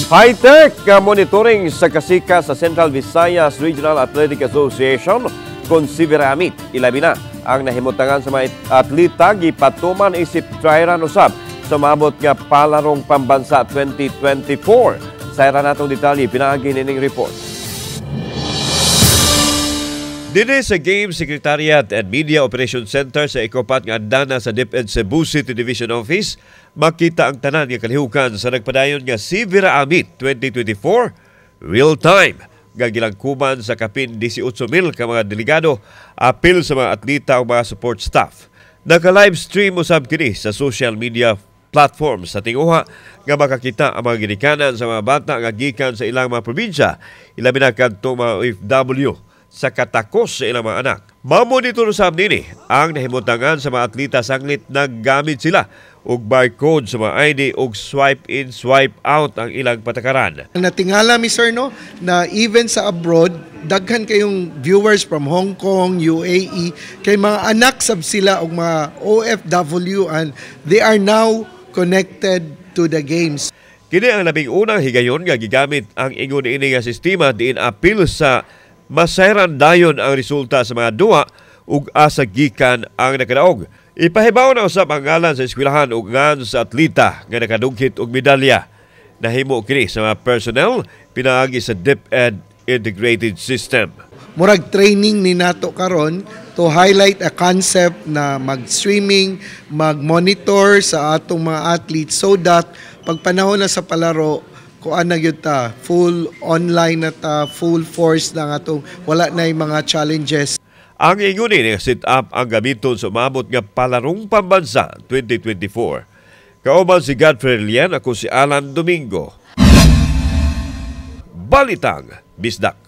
High-tech monitoring sa kasika sa Central Visayas Regional Athletic Association kon CVRAAMIT. Ilabi na ang nahimutangan sa mga atleta, gipatuman isip try run usab sa maabot nga Palarong Pambansa 2024. Sa ira natong detalye pinaagi nining report. Dinhi sa Games Secretariat and Media Operations Center sa ikapat nga andana sa DepEd Cebu City Division Office, makita ang tanan nga kalihukan sa nagpadayon nga CVRAAMIT 2024 real time nga gilangkuban sa kapin 18,000 ka mga delegado, apil sa mga atleta o mga support staff. Naka-live stream usab kini sa social media platforms sa tinguha nga makakita ang mga ginikanan sa mga bata nga gikan sa ilang mga probinsya, ilabi na kadto mga OFW, sa katakos sa ilang mga anak. Mamonitor usab nini ang nahimutangan sa mga atleta sanglit naggamit sila og barcode sa mga ID og swipe in, swipe out ang ilang patakaran. Natingala mi, sir, no, na even sa abroad daghan kayong viewers from Hong Kong, UAE, kay mga anak sab sila og mga OFW and they are now connected to the games. Kini ang 11 higayon nga gigamit ang ingon ini nga sistema diin apil sa masayran dayon ang resulta sa mga duwa ug asa gikan ang nakadaog. Ipahibaw na usab ang ngalan sa eskwelahan ug ngan sa atleta nga nakadugkit og medalya. Nahimo kini sa mga personnel pinaagi sa DepEd Integrated System. Murag training ni nato karon to highlight a concept na mag-streaming, mag-monitor sa atong mga athletes so that pag panahon na sa palaro, kuan na gyud ta, full online na ta, full force na nga atong wala na yung mga challenges. Ang ingon ni set up ang gamiton sa umabot nga Palarong Pambansa 2024. Kauban si Godfrey Lian, ako si Alan Domingo. Balitang Bisdak.